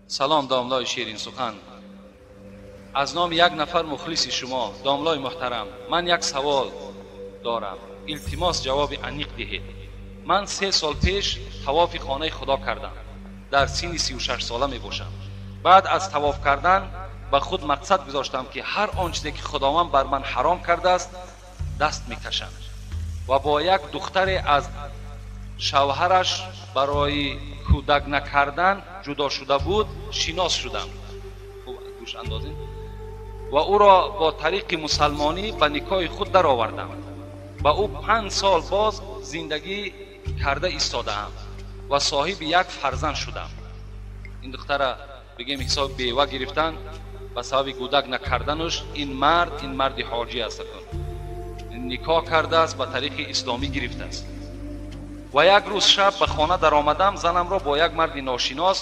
Салом домлаи ширин сухан. Аз номи як нафар мухлиси шумо, домлаи муҳтарам, ман як савол дорам. Илтимос ҷавоби аниқ диҳед. Ман 3 сол пеш тавофи хонаи Худо кардам. Дар синни 36 сола мебошам. Баъд аз тавоф кардан ба худ мақсад гузоштам, ки ҳар он чизе ки Худованд бар ман ҳаром кардааст, даст мекашам. Ва бо як духтаре аз шавҳараш барои кӯдак накардан ҷудо шуда буд, шинос шудам. Хуб гӯш андозед. Ва ӯро бо тариқи мусалмонӣ ба никоҳи худ даровардам. Ба ӯ 5 сол боз зиндагӣ карда истодаам ва соҳиби як фарзанд шудам. Ин духтара бигем ҳисоб бева гирифтан ба сабаби кӯдак накарданаш, ин марди ҳоҷӣ аст, никоҳ кардааст, ба тариқи исломӣ гирифтааст. Ва як рӯз шаб ба хона даромадам, занамро бо як марди ношинос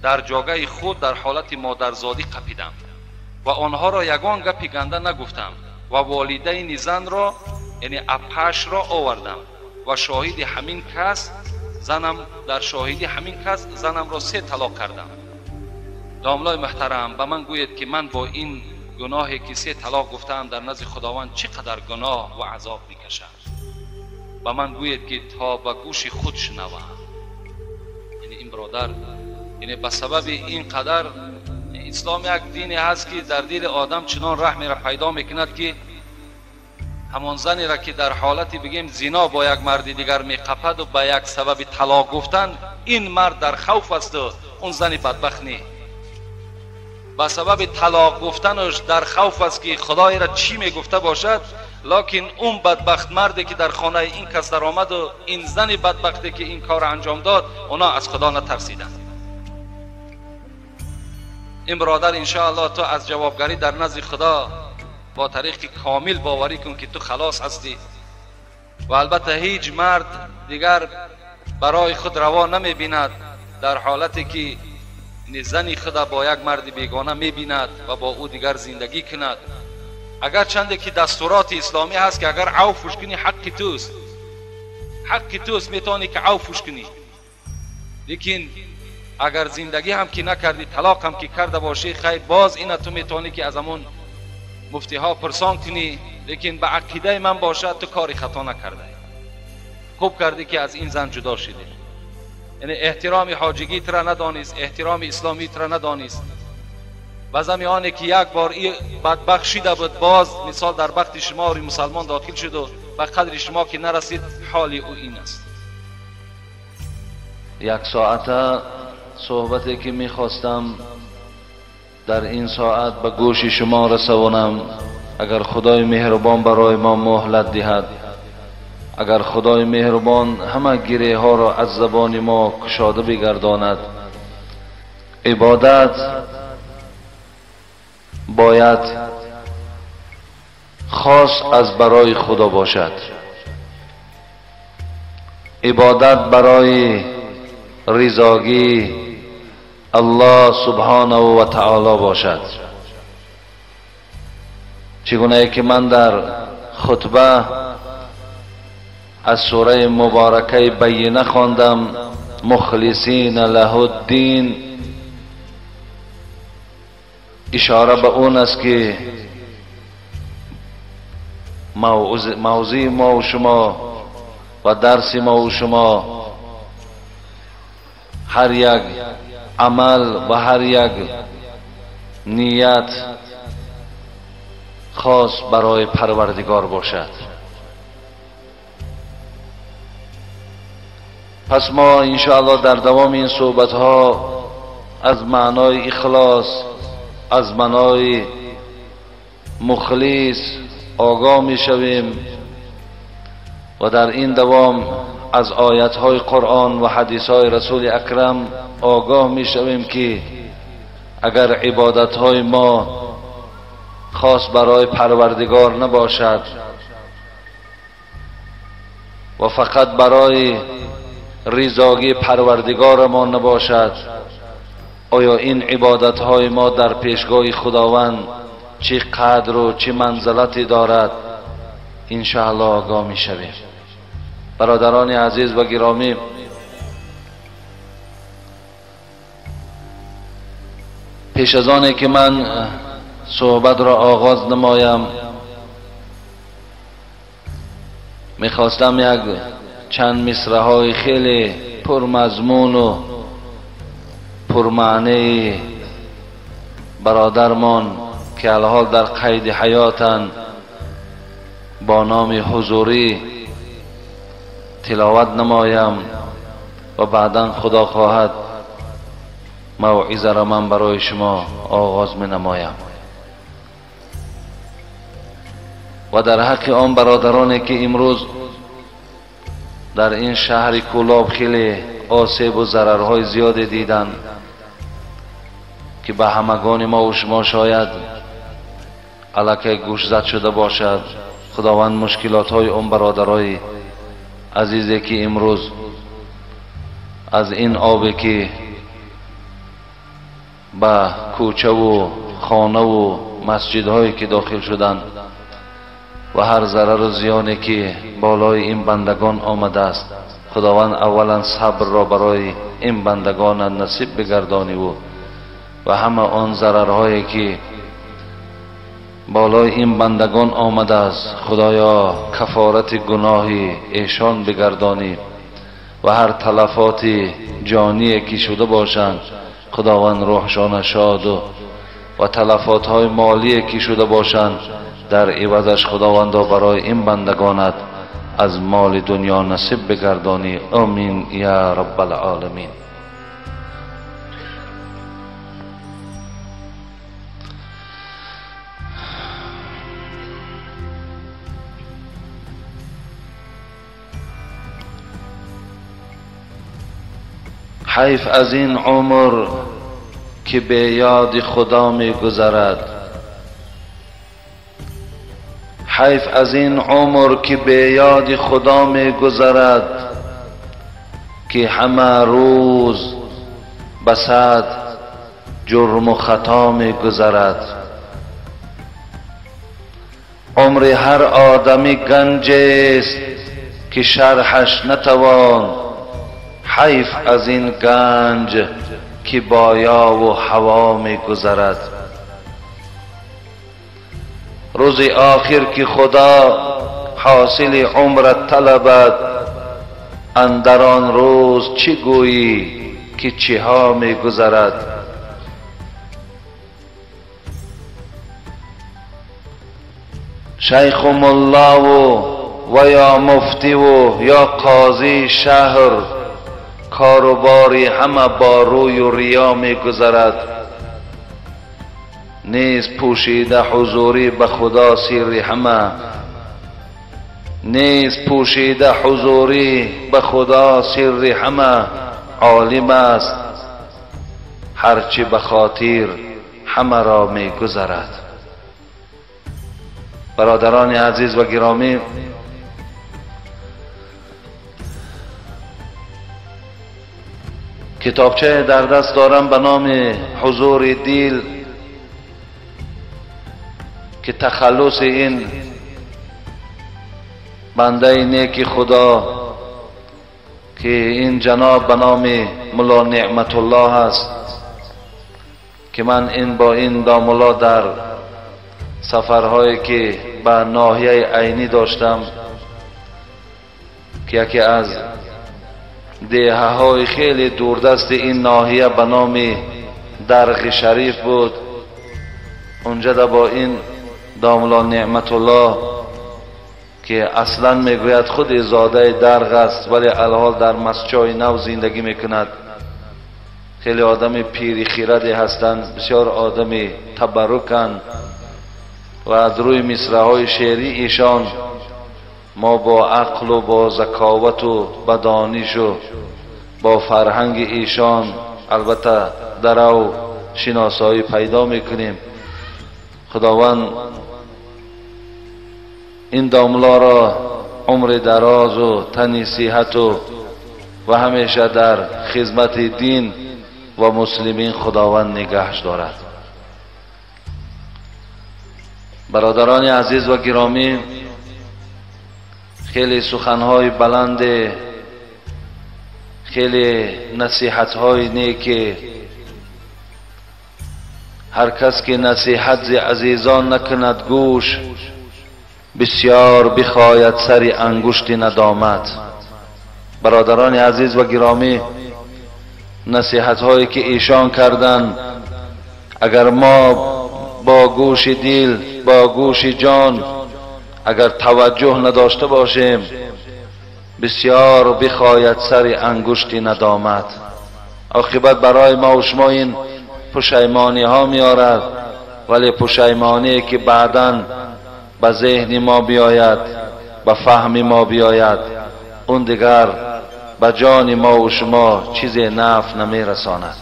дар ҷогаи худ дар ҳолати модарзодӣ қапидам ва онҳоро ягон гапи ганда нагуфтам ва волидайни занро, яъне апашро овардам ва шоҳиди ҳамин кас занам, дар шоҳиди ҳамин кас занамро 3 талоқ кардам. Домлаи муҳтарам, ба ман гӯед, ки ман бо ин гуноҳе ки 3 талоқ гуфтаам дар назди Худованд чӣ қадар гуноҳ ва азоб мекашам. Ба ман гӯед, ки то ба гӯши худ шунавам. Яъне ин бародар, яъне ба сабаби ин қадар ислом як дине ҳаст, ки дар дили одам чунон раҳмеро пайдо мекунад, ки ҳамон занеро ки дар ҳолати бигем зино бо як марди дигар меқападу ба як сабаби талоқ гуфтан, ин мард дар хавф асту он зани бадбахт не. Ба сабаби талоқ гуфтанаш дар хавф аст, ки Худоеро чӣ мегуфта бошад, лекин он бадбахт марде ки дар хонаи ин кас даромаду ин зани бадбахте ки ин корро анҷом дод, оно аз Худо натарсиданд. Ин бародар, иншоаллоҳ ту аз ҷавобгарӣ дар назди Худо бо тариқи комил боварӣ кун, ки ту халос ҳастӣ. Ва албатта ҳеҷ мард дигар барои худ раво намебинад дар ҳолате ки зани худа бо як марди бегона мебинад ва бо ӯ дигар зиндагӣ кунад. Агарчанде ки дастуроти исломӣ ҳаст, ки агар авфуш кунӣ ҳаққи туст, ҳаққи туст, метавонӣ ки авфуш кунӣ, лекин агар зиндагӣ ҳам ки накардӣ, талоқ ҳам ки карда бошӣ, хайр, боз ина ту метавонӣ ки аз ҳамон муфтиҳо пурсон кунӣ, лекин ба ақидаи ман бошад, ту кори хато накардаӣ. Хуб кардӣ, ки аз ин зан ҷудо шудӣ. Яъне эҳтироми ҳоҷигӣ тура надонист, эҳтироми исломӣ тура надонист. Ба зами оне ки як бор и бадбахт шида буд, боз мисол дар бахти шумори мусалмон дохил шуду ба қадри шумо ки нарасид, ҳоли ӯ ин аст. Як соата суҳбате ки мехостам дар ин соат ба гӯши шумо расонам, агар Худои меҳрубон барои мо муҳлат диҳад, агар Худои меҳрубон ҳама гиреҳҳоро аз забони мо кушода бигардонад. Ибодат бояд хос аз барои Худо бошад. Ибодат барои ризогӣ Аллоҳ субҳонаҳу ва таоло бошад. Чӣ гунае ки ман дар хутба аз сураи муборакаи Байина хондам, мухлисина лаҳуддин, ишора ба он аст, ки мавзӯи мо ва шумо ва дарси мо ва шумо ҳар як амал ва ҳар як ният хос барои Парвардигор бошад. Пас мо иншоаллоҳ дар давоми ин суҳбатҳо аз маънои ихлос, аз маънои мухлис огоҳ мешавем ва дар ин давом аз оятҳои Қуръон ва ҳадисҳои Расули Акрам огоҳ мешавем, ки агар ибодатҳои мо хос барои Парвардигор набошад ва фақат барои ризогии Парвардигорамон набошад, оё ин ибодатҳои мо дар пешгоҳи Худованд чӣ қадру чӣ манзилате дорад, иншоаллоҳ огоҳ мешавем. Бародарони азиз ва гиромӣ, پیش از آنه که من صحبت را آغاز نمایم، میخواستم یک چند مصرع های خیلی پرمضمون و پرمعنی برادرمان که الحال در قید حیاتند با نام حضوری تلاوت نمایم و بعدا خدا خواهد موعظه را من برای شما آغاز می نمایم. و در حق آن برادرانی که امروز در این شهر کولاب خیلی آسیب و ضررهای زیاد دیدند که به همگان ما و شما شاید الکی گوش زد شده باشد، خداوند مشکلات های آن برادرای عزیزی که امروز از این آبی که به کوچه و خانه و مسجدهایی که داخل شدند و هر ضرر و زیانی که بالای این بندگان آمده است، خداوند اولا صبر را برای این بندگان نصیب بگردانی و همه آن ضررهایی که بالای این بندگان آمده است، خدایا کفارت گناه ایشان بگردانی و هر تلفات جانی که شده باشند خداوند روحشان شاد و تلفات های مالی که شده باشند در عوضش خداوند برای این بندگانت از مال دنیا نصیب بگردانی. آمین یا رب العالمین. حیف از این عمر که به یاد خدا می گذرد، حیف از این عمر که به یاد خدا می گذرد، که همه روز به صد جرم و خطا می گذرد. عمر هر آدمی گنج است که شرحش نتوان، حیف از این گنج که بایا و هوا می گذرد. روز آخر که خدا حاصل عمرت طلبد، اندر آن روز چی گویی که چیها می گذرد. شیخ و ملا و یا مفتی و یا قاضی شهر، کاروباری همه با روی و ریا می گذرد. نیز پوشیده حضوری به خدا سر همه، نیز پوشیده حضوری به خدا سر همه، عالم است هرچی به خاطر همه را می گذرد. برادران عزیز و گرامی، کتابچه در دست دارم به نام حضور دیل که تخلص این بنده نیک خدا که این جناب به نام ملا نعمت الله است که من این با این داملا در سفرهایی که به ناحیه عینی داشتم که یکی از دیهه های خیلی دوردست این ناحیه به نام درغ شریف بود، اونجا با این داملا نعمت الله که اصلا میگوید خود زاده درغ است ولی الحال در مسجای نو زندگی میکند، خیلی آدم پیری خیردی هستند، بسیار آدم تبرکند و از روی مصرع های شعری ایشان ما با عقل و با ذکاوت و با دانش و با فرهنگ ایشان البته در او شناسایی پیدا میکنیم. خداوند این داملا را عمر دراز و تنی صحت و همیشه در خدمت دین و مسلمین خداوند نگهش دارد. برادران عزیز و گرامی، خیلی سخنهای بلند، خیلی نصیحتهای نیک هر کس که نصیحت ز عزیزان نکند گوش، بسیار بخواید سر انگشت ندامت. برادران عزیز و گرامی، نصیحت هایی که ایشان کردند، اگر ما با گوش دل، با گوش جان اگر توجه نداشته باشیم، بسیار بخواید سر انگشت ندامت. عاقبت برای ما و شما این پشیمانی ها میارد، ولی پشیمانی که بعداً به ذهن ما بیاید، به فهم ما بیاید، اون دیگر به جان ما و شما چیز نفع نمیرساند.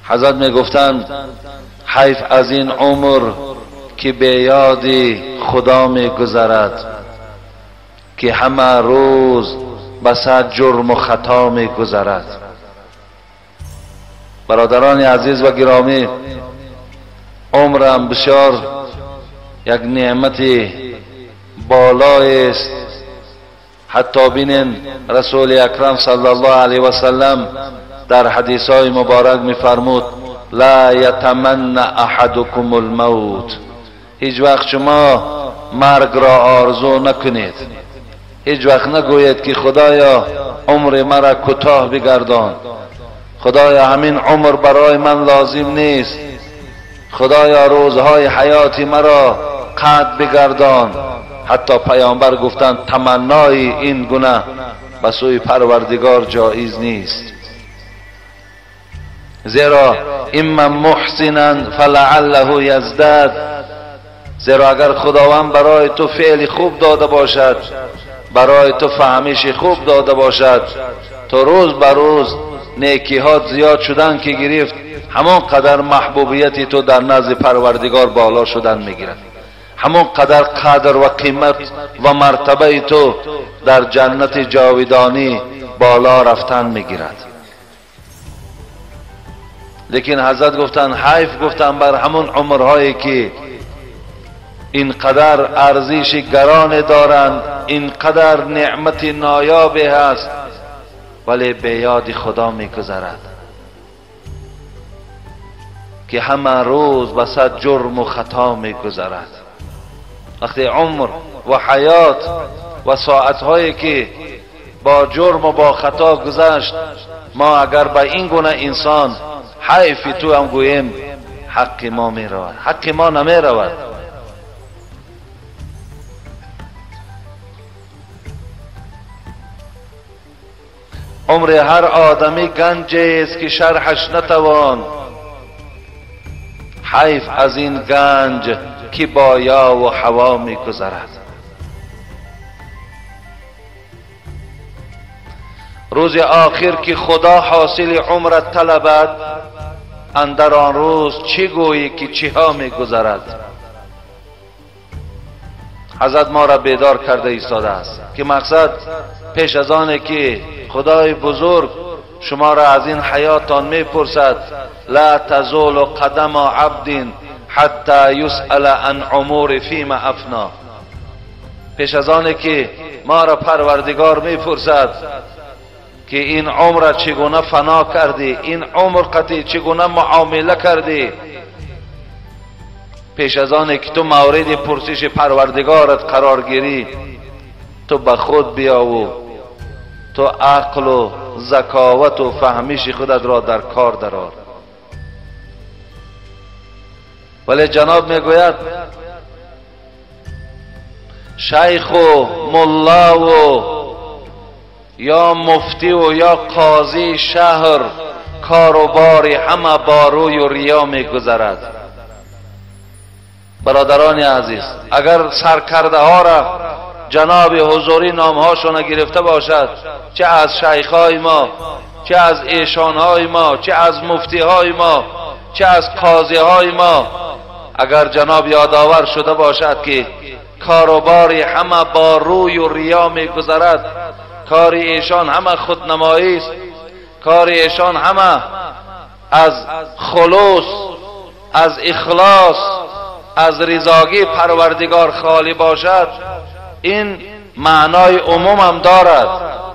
حضرت میگفتند حیف از این عمر که به یاد خدا میگذرد، که همه روز به صد جرم و خطا میگذرد. برادران عزیز و گرامی، عمرم بسیار یک نعمت بالای است. حتی بینین رسول اکرم صلی الله علیه و سلم در حدیث های مبارک میفرمود لا یتمنى احدکم الموت، هیچ وقت شما مرگ را آرزو نکنید، هیچ وقت نگویید که خدایا عمر مرا کوتاه بگردان، خدایا همین عمر برای من لازم نیست، خدایا روزهای حیات مرا قطع بگردان. حتی پیامبر گفتند تمنای این گونه به سوی پروردگار جایز نیست، زیرا اما محسنا فلعله یزداد، زیرا اگر خداوند برای تو فعل خوب داده باشد، برای تو فهمش خوب داده باشد، تو روز به روز نیکی‌هات زیاد شدن که گرفت، همان قدر محبوبیت تو در نزد پروردگار بالا شدن میگیرد، همان قدر قدر و قیمت و مرتبه تو در جنت جاودانی بالا رفتن میگیرد. لیکن حضرت گفتن حیف گفتن بر همون عمرهایی که اینقدر ارزش گران دارند، اینقدر نعمت نایاب هست، ولی به یاد خدا میگذرد که همه روز به صد جرم و خطا میگذرد. وقتی عمر و حیات و ساعتهایی که با جرم و با خطا گذشت، ما اگر به این گونه انسان حیف تو هم گوییم، حق ما میرود، حق ما نمیرود. عمر هر آدمی گنج است که شرحش نتوان، حیف از این گنج که با یا و هوا میگذرد. روز آخر که خدا حاصل عمرت طلبد، اندر آن روز چی گویی که چیها میگذرد. حضرت ما را بیدار کرده ایستاده است که مقصد پیش از آن که خدای بزرگ شما را از این حیاتان میپرسد، لا تزول قدم عبد حتی یسأل عن امور فیما افنا. پیش از آن که ما را پروردگار میپرسد که این عمر را چگونه فنا کردی، این عمر قطعی چگونه معامله کردی، پیش از آن که تو مورد پرسش پروردگارت قرار گیری، تو به خود بیا و تو عقل و ذکاوت و فهمیش خودت را در کار درآر. ولی جناب میگوید شیخ و ملا و یا مفتی و یا قاضی شهر کاروبار همه با روی و ریا میگذرد. برادران عزیز، اگر سرکرده ها را جناب حضوری نامهاشون گرفته باشد، چه از شیخهای ما، چه از ایشانهای ما، چه از مفتیهای ما، چه از قاضیهای ما، اگر جناب یادآور شده باشد که کاروبار همه با روی و ریا میگذرد، کار ایشان همه خودنمایی است، کار ایشان همه از خلوص، از اخلاص، از رضاگی پروردگار خالی باشد، این معنای عموم هم دارد.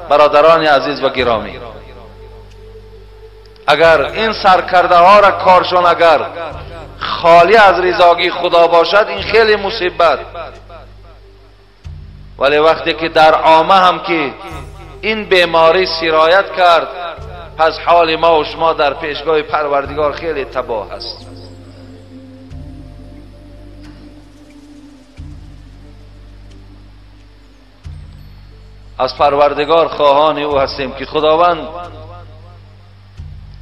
برادران عزیز و گرامی، اگر این سرکرده ها را کارشان اگر خالی از رضاگی خدا باشد، این خیلی مصیبت. ولی وقتی که در عامه هم که این بیماری سرایت کرد، پس حال ما و شما در پیشگاه پروردگار خیلی تباه است. از پروردگار خواهان او هستیم که خداوند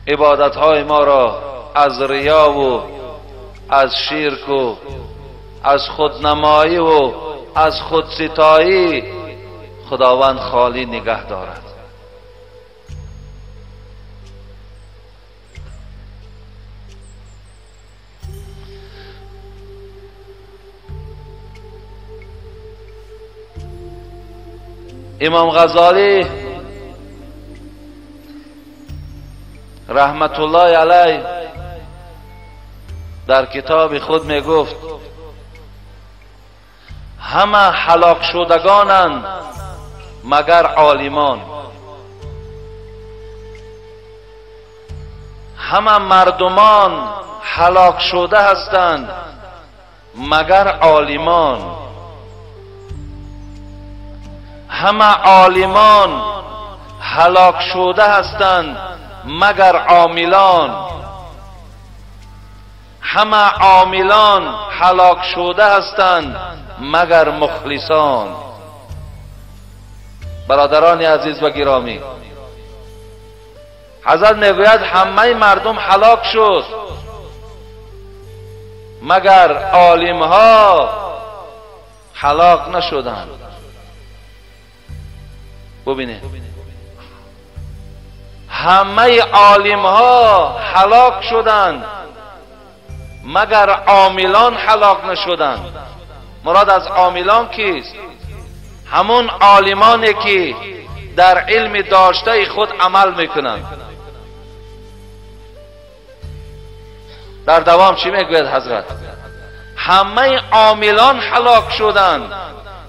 عبادتهای ما را از ریا و از شرک و از خودنمایی و از خودستایی خداوند خالی نگه دارد. امام غزالی رحمت الله علیه در کتاب خود می گفت همه هلاک شدگانند مگر عالمان، همه مردمان هلاک شده هستند مگر عالمان، همه عالمان هلاک شده هستند مگر عاملان، همه عاملان هلاک شده هستند مگر مخلصان. برادران عزیز و گرامی، حضرت میگوید همه مردم هلاک شد مگر عالمها هلاک نشدند. ببینید، همه عالمها هلاک شدند مگر عاملان هلاک نشدند. مراد از عاملان کیست؟ همون عالمانی که در علم داشته خود عمل میکنند. در دوام چی میگوید حضرت؟ همه عاملان هلاک شدند،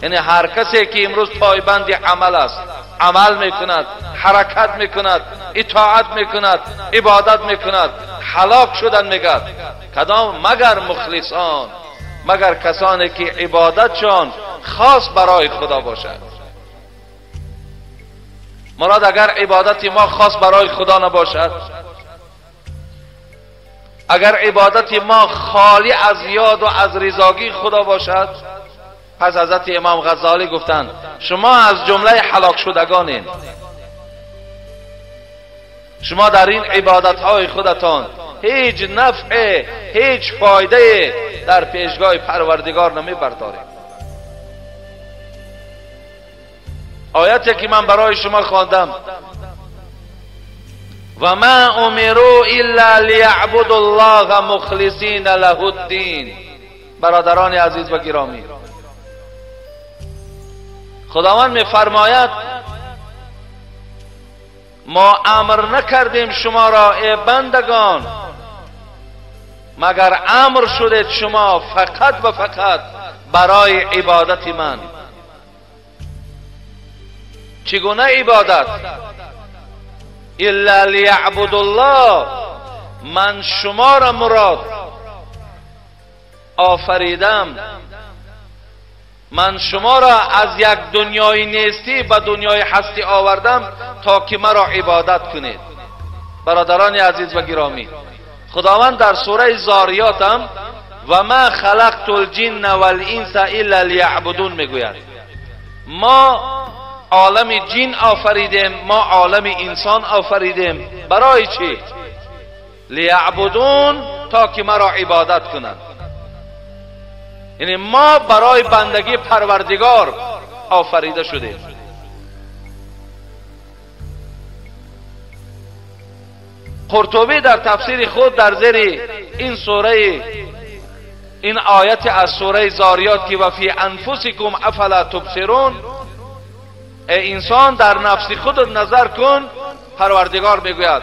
یعنی هر کسی که امروز پایبند عمل است، عمل میکند، حرکت میکند، اطاعت میکند، عبادت میکند، هلاک شدن میگد. کدام؟ مگر مخلصان، مگر کسانی که عبادتشان خاص برای خدا باشد. مراد اگر عبادت ما خاص برای خدا نباشد، اگر عبادت ما خالی از یاد و از رضاگی خدا باشد، پس حضرت امام غزالی گفتند شما از جمله هلاک شدگانین. شما در این عبادتهای خودتان هیچ نفع، هیچ فایده در پیشگاه پروردگار نمی بردارید. آیتی که من برای شما خواندم، و ما امروا الا لیعبدوا الله مخلصین له الدین. برادران عزیز و گرامی، خداوند میفرماید ما امر نکردیم شما را ای بندگان مگر امر شدید شما فقط و فقط برای عبادت من. چگونه عبادت؟ الا لیعبدوا الله، من شما را مراد آفریدم، من شما را از یک دنیای نیستی به دنیای هستی آوردم تا که مرا عبادت کنید. برادران عزیز و گرامی، خداوند در سوره زاریات هم و ما خلقت الجن والانس الا لیعبدون میگوید. ما عالم جن آفریدیم، ما عالم انسان آفریدیم، برای چی؟ لیعبدون، تا که مرا عبادت کنند. یعنی ما برای بندگی پروردگار آفریده شدیم. قرطبی در تفسیر خود در زیر این سوره، این آیت از سوره زاریات که و فی انفسکم افلا تبصرون، ای انسان در نفس خود نظر کن، پروردگار میگوید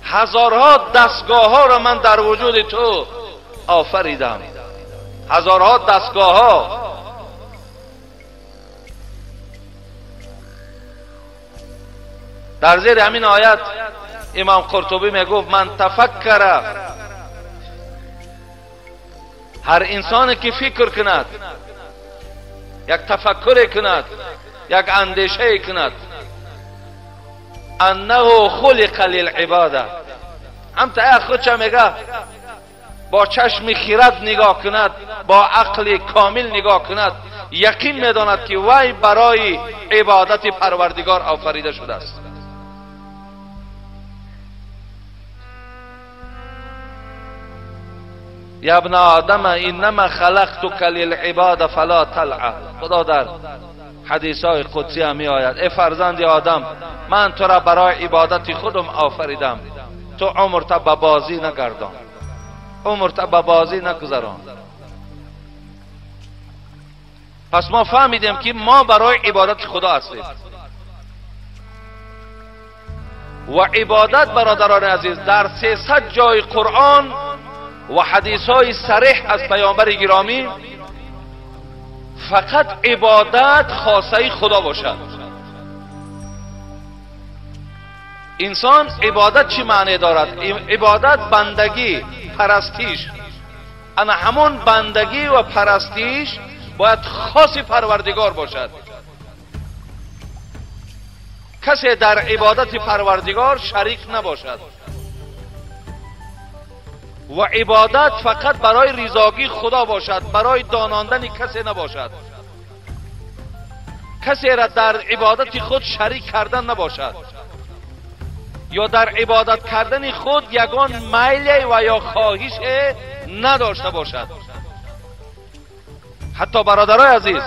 هزارها دستگاه ها را من در وجود تو آفریدم، هزارها دستگاه ها. در زیر همین آیت امام قرطبی میگفت من تفکر، هر انسانی که فکر کند، یک تفکر کند، یک اندیشه کند، انه خلق للعباده، هم تا خودش میگه با چشم خیرت نگاه کند، با عقل کامل نگاه کند، یقین میداند که وی برای عبادت پروردگار آفریده شده است. یا ابن آدم انما خلقتک للعباده فلا تلعب. خدا در حدیث های قدسی هم می آید ای فرزند آدم، من تو را برای عبادت خودم آفریدم، تو عمرت به بازی نگردان، عمرت به بازی نگذران. پس ما فهمیدیم که ما برای عبادت خدا هستیم و عبادت برادران عزیز در 300 جای قرآن و حدیث های صریح از پیامبر گرامی فقط عبادت خاصه خدا باشد. انسان عبادت چی معنی دارد؟ عبادت بندگی، پرستیش. انا همون بندگی و پرستیش باید خاص پروردگار باشد. کسی در عبادت پروردگار شریک نباشد و عبادت فقط برای رضاگی خدا باشد، برای داناندن کسی نباشد. کسی را در عبادت خود شریک کردن نباشد یا در عبادت کردن خود یگان میل و یا خواهش نداشته باشد. حتی برادرای عزیز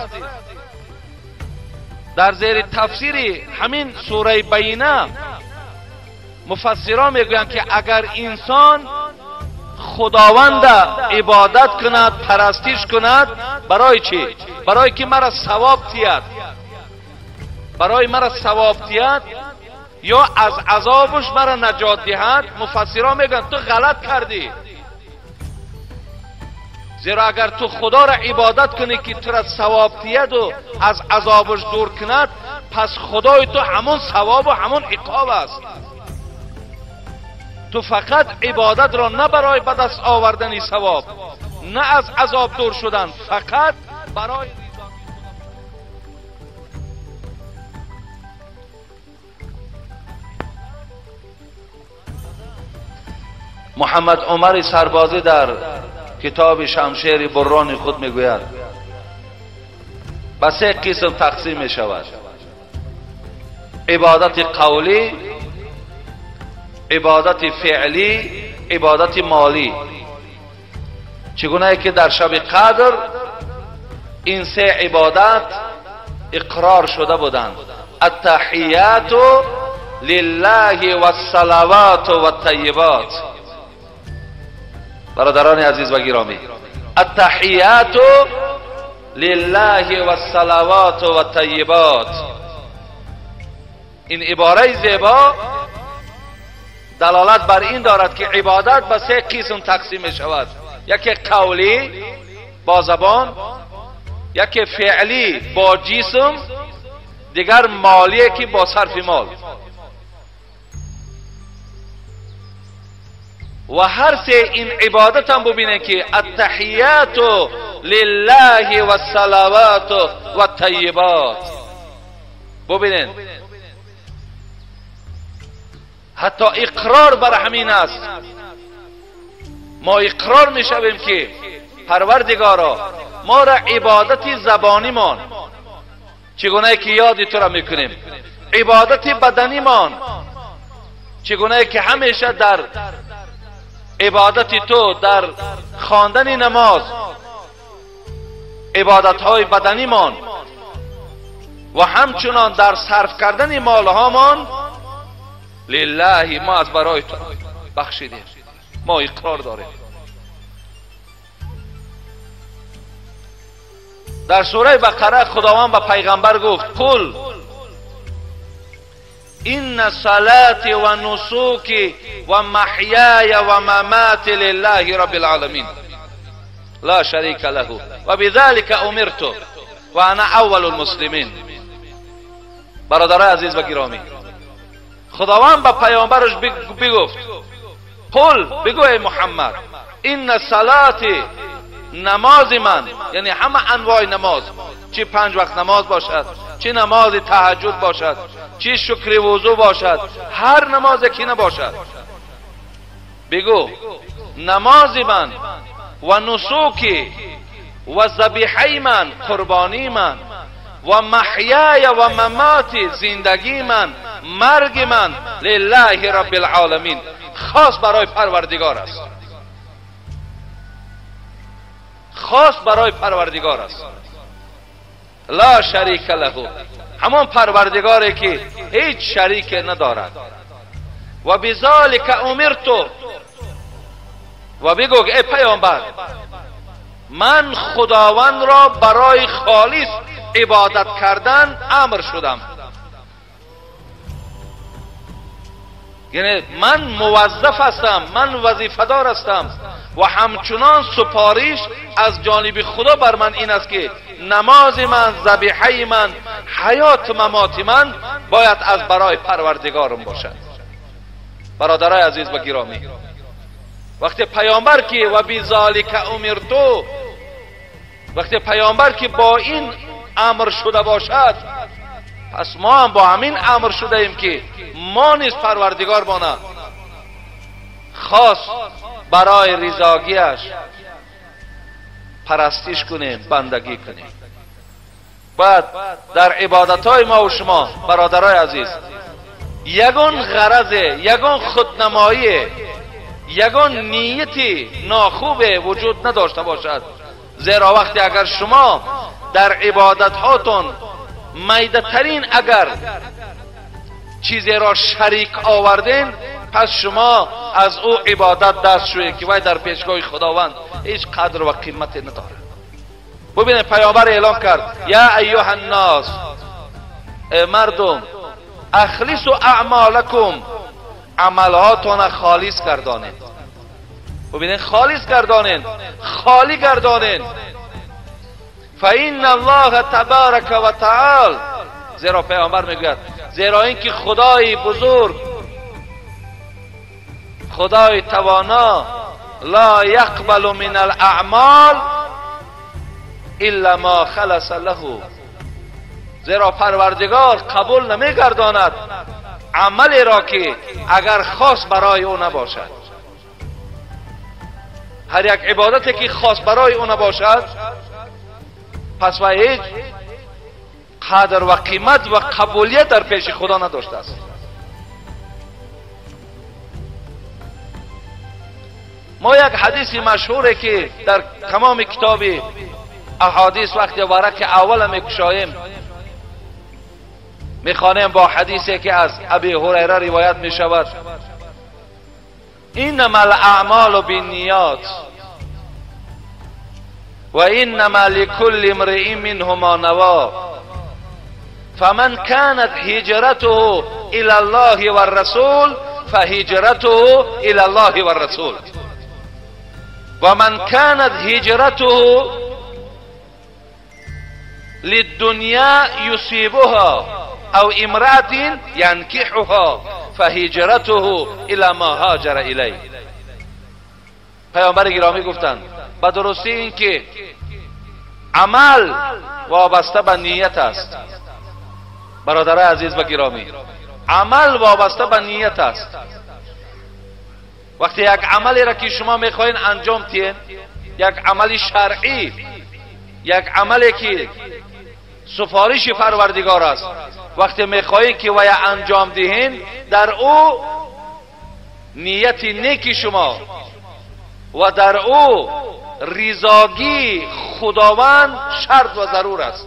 در زیر تفسیر همین سوره بینه مفسران میگویند که اگر انسان خداوند عبادت کند، پرستش کند، برای چی؟ برای که مرا ثواب تید، برای مرا ثواب تید یا از عذابش مرا نجات دهد، مفسران میگن تو غلط کردی. زیرا اگر تو خدا را عبادت کنی که تو را ثواب تید و از عذابش دور کند، پس خدای تو همون ثواب و همون عقاب است. تو فقط عبادت را نه برای به دست آوردن ثواب، نه از عذاب دور شدن، فقط برای محمد عمر سربازی در کتاب شمشیر بران خود میگوید به سه قسم تقسیم می شود: عبادت قولی، عبادت فعلی، عبادت مالی. چگونه که در شب قدر این سه عبادت اقرار شده بودند: التحیات لله والصلوات والطیبات. برادران عزیز و گرامی، التحیات لله والصلوات والطیبات، این عباره زیبا دلالت بر این دارد که عبادت به سه قسم تقسیم می شود: یکی قولی با زبان، یکی فعلی با جسم، دیگر مالی که با صرف مال. و هر سه این عبادت هم ببینه که التحیات لله والصلوات والطیبات. ببینین حتی اقرار بر همین است. ما اقرار میشویم که پروردگارا ما را عبادت زبانیمان چگونه که یاد تو را میکنیم، عبادت بدنیمان چگونه که همیشه در عبادت تو، در خواندن نماز، عبادت های بدنیمان و همچنان در صرف کردن مالهامان لله، ما از برای تو بخشیدیم، ما اقرار داریم. در سوره بقره خداوند به پیغمبر گفت: قل ان صلاتی و نسوکی و محیای و مماتی لله رب العالمین لا شریک له و بذلك امرت و انا اول المسلمین. برادرای عزیز و گرامی، خداوند به پیامبرش بگفت قل، بگو ای محمد، این صلاتی، نماز من، یعنی همه انواع نماز، چی 5 وقت نماز باشد، چی نماز تهجد باشد، چی شکر وضو باشد، هر نماز که نباشد، بگو نماز من و نسوکی و ذبیحه من، قربانی من، و محیای و مماتی، زندگی من، مرگ من، لله رب العالمین، خاص برای پروردگار است، خاص برای پروردگار است، لا شریک له، همان پروردگاری که هیچ شریک ندارد. و بذالک امرت، و بگو ای پیامبر من خداوند را برای خالص عبادت کردن امر شدم، یعنی من موظف هستم، من وظیفه دار هستم و همچنان سپارش از جانب خدا بر من این است که نماز من، ذبیحه من، حیات ممات من باید از برای پروردگارم باشد. برادرای عزیز و گرامی، وقتی پیامبر که و بذالک امرتو، وقتی پیامبر که با این امر شده باشد، پس ما هم با همین امر شده ایم که ما نیز پروردگار مانه خاص برای رضاگیش پرستش کنیم، بندگی کنیم. بعد در عبادت های ما و شما برادرای عزیز یگان غرض، یگان خودنمایی، یگان نیتی ناخوب وجود نداشته باشد. زیرا وقتی اگر شما در عبادت هاتون میده ترین اگر چیزی را شریک آوردین، پس شما از او عبادت دست شوید که وای در پیشگاه خداوند هیچ قدر و قیمتی نداره. ببینید پیامبر اعلام کرد یا ایها الناس، ای مردم، اخلصوا اعمالکم، عملهاتون خالص گردانید. ببینید خالص گردانید، خالی گردانید. فإن الله تبارک و تعالی، زیرا پیامبر میگوید زیرا اینکه خدای بزرگ، خدای توانا، لا یقبل من الاعمال الا ما خلص له، زیرا پروردگار قبول نمیگرداند عملی را که اگر خاص برای او نباشد. هر یک عبادتی که خاص برای او نباشد، پس و هیچ قدر و قیمت و قبولیت در پیش خدا نداشته است. ما یک حدیث مشهوره که در تمام کتاب احادیث وقتی ورق اول میکشاییم میخوانیم با حدیثی که از ابی هریره روایت میشود، انما الاعمال بالنیات و انما لكل امرئ منه ما نوى فمن كانت هجرته الى الله والرسول فهجرته الى الله والرسول ومن كانت هجرته للدنيا يصيبها او امرأة ينكحها فهجرته الى ما هاجر الیه. پیامبر گرامی گفتند به درستی این که عمل وابسته به نیت است. برادرای عزیز و گرامی، عمل وابسته به نیت است. وقتی یک عملی را که شما میخواین انجام دهید، یک عمل شرعی، یک عملی که سفارش پروردگار است، وقتی میخواین که وی انجام دهین، در او نیت نیک شما و در او رضاگی خداوند شرط و ضرور است.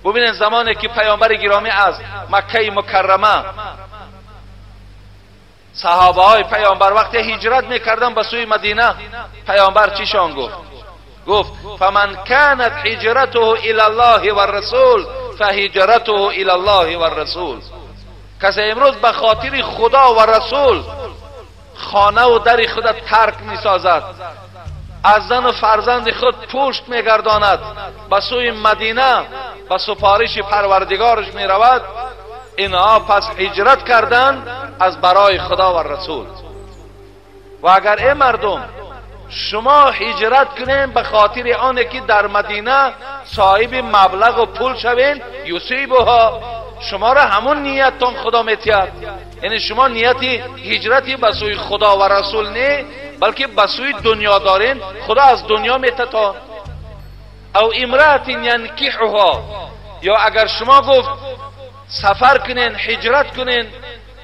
ببینید زمانی که پیامبر گرامی از مکه مکرمه صحابه های پیامبر وقتی هجرت میکردن به سوی مدینه، پیامبر چیشان گفت؟ گفت فمن كانت هجرته الى الله والرسول فهجرته الى الله والرسول. کسی امروز به خاطر خدا و رسول خانه و در خود ترک میسازد، از زن و فرزند خود پشت میگرداند، به سوی مدینه به سفارش پروردگارش میرود، اینها پس هجرت کردن از برای خدا و رسول. و اگر ای مردم شما هجرت کنین به خاطر آنه که در مدینه صاحب مبلغ و پول شوین، یصیبها، شما را همون نیتتان خدا میتید. یعنی شما نیتی هجرتی به سوی خدا و رسول نه، بلکه به سوی دنیا دارین، خدا از دنیا میتتا. او امرأة ینکحها، یا اگر شما گفت سفر کنین، هجرت کنین،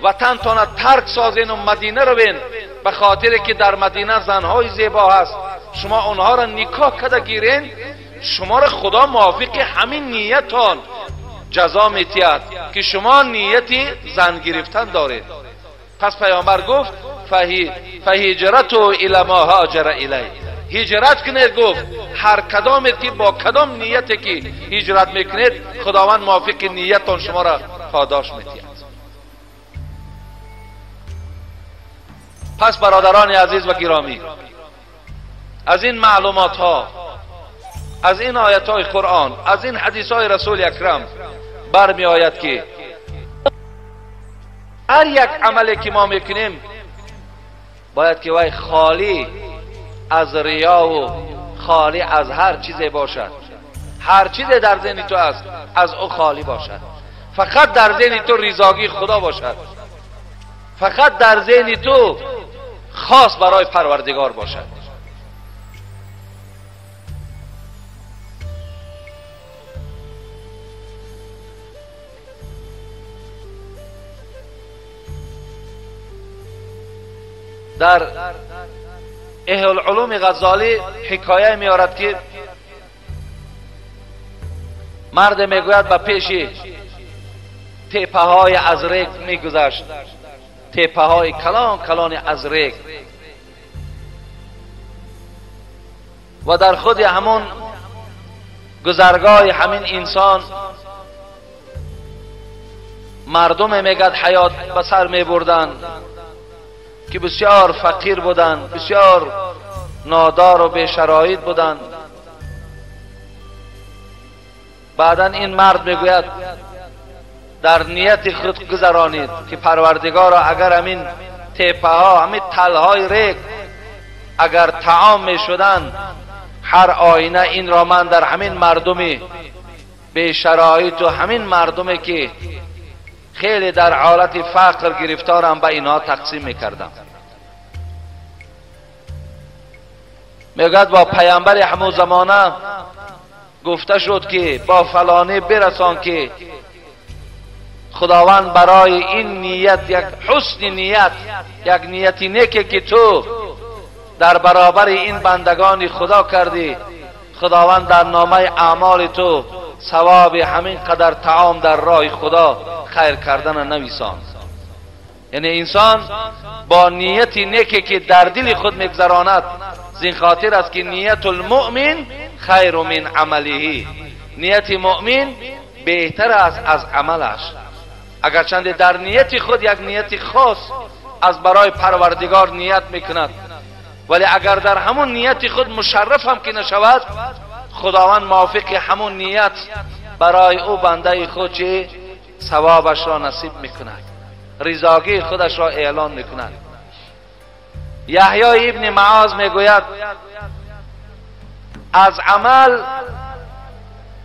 وطنتان ترک سازین و مدینه روین، به خاطر که در مدینه زنهای زیبا هست، شما آنها را نکاح کده گیرین، شما را خدا موافق همین نیتتان جزا میتید که شما نیتی زن گرفتن دارید. پس پیامبر گفت فهجرتو الی ما هاجر الیه، هجرت کنید. گفت هر کدامت که با کدام نیتی که هجرت میکنید، خداوند موافق نیتتان شما را پاداش میتید. پس برادران عزیز و گرامی، از این معلومات ها، از این آیت های قرآن، از این حدیث های رسول اکرم برمی آید که هر یک عملی که ما میکنیم باید که وی خالی از ریا و خالی از هر چیزی باشد. هر چیزی در ذهن تو است از او خالی باشد، فقط در ذهن تو رضاگی خدا باشد، فقط در ذهن تو خاص برای پروردگار باشد. در اهل علوم غزالی حکایه میارد که مرد میگوید به پیش تپه های از ریگ میگذشت، تپه های کلان کلان از ریگ، و در خود همون گذرگاه همین انسان مردم میگد حیات به سر میبردن که بسیار فقیر بودند، بسیار نادار و بی‌شرایط بودند. بعدا این مرد میگوید در نیت خود گذرانید که پروردگارا اگر همین تپه ها، همین تلهای ریگ اگر طعام میشدن، هر آینه این را من در همین مردمی بی شرایط و همین مردمی که خیلی در حالت فقر گرفتارم به اینها تقسیم میکردم. میگوید با پیامبر همون زمانه گفته شد که با فلانی برسان که خداوند برای این نیت، یک حسن نیت، یک نیت نیکه که تو در برابر این بندگان خدا کردی، خداوند در نامه اعمال تو ثواب همین قدر طعام در راه خدا خیر کردن نویسان. یعنی انسان با نیت نیکی که در دل خود میگذراند، زین خاطر است که نیت المؤمن خیر من عمله، نیت مؤمن بهتر است از عملش. اگرچند در نیت خود یک نیت خاص از برای پروردگار نیت میکند، ولی اگر در همون نیت خود مشرف هم که نشود، خداوند موافق همون نیت برای او بنده خود چه ثوابش را نصیب میکند، رضاگی خودش را اعلان میکند. یحیی ابن معاذ میگوید از عمل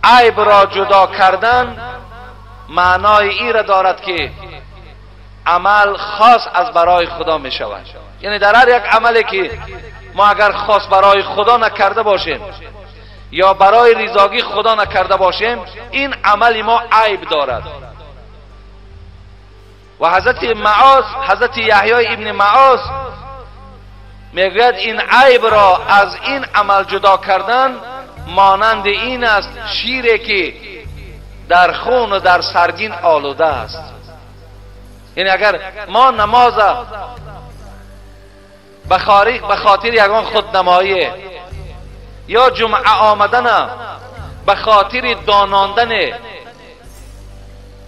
عیب را جدا کردن معنای ای را دارد که عمل خاص از برای خدا می شود. یعنی در هر یک عملی که ما اگر خاص برای خدا نکرده باشیم یا برای رضاگی خدا نکرده باشیم، این عمل ما عیب دارد. و حضرت معاذ، حضرت یحیی ابن معاذ میگوید این عیب را از این عمل جدا کردن مانند این است شیری که در خون و در سرگین آلوده است. یعنی اگر ما نماز به خاطر یگان خودنمایی یا جمعه آمدن به خاطر داناندن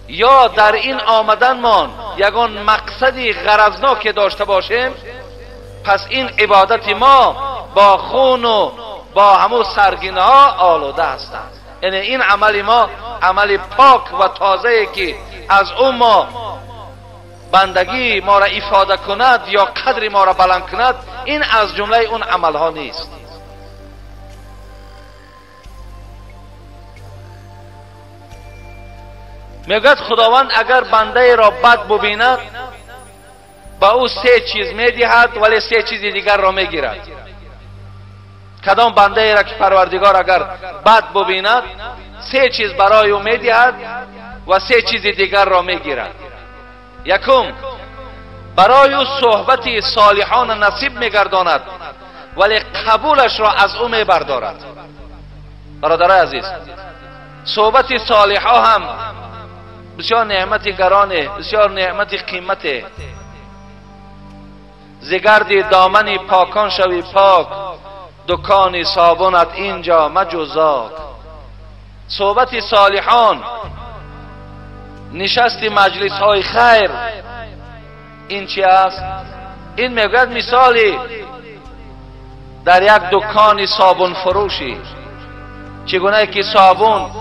یا در این آمدن مان یگان مقصدی غرضناک داشته باشیم، پس این عبادت ما با خون و با همو سرگین ها آلوده هستند. یعنی این عمل ما عمل پاک و تازه که از او ما بندگی ما را افاده کند یا قدر ما را بلند کند، این از جمله اون عملها نیست. میگوید خداوند اگر بنده را بد ببیند با او سه چیز میدهد ولی سه چیز دیگر را میگیرد. کدام بنده را که پروردگار اگر بد ببیند سه چیز برای او میدهد و سه چیز دیگر را میگیرد. یکم، برای او صحبت صالحان نصیب میگرداند ولی قبولش را از او میبردارد. برادرای عزیز، صحبت صالحا هم بسیار نعمت گرانه، بسیار نعمت قیمته. زگرد دامن پاکان شوی پاک، دکان صابونت اینجا مجوزاک. صحبت صالحان، نشست مجلس های خیر، این چی است؟ این میگوید مثالی در یک دکان صابون فروشی، چگونه که صابون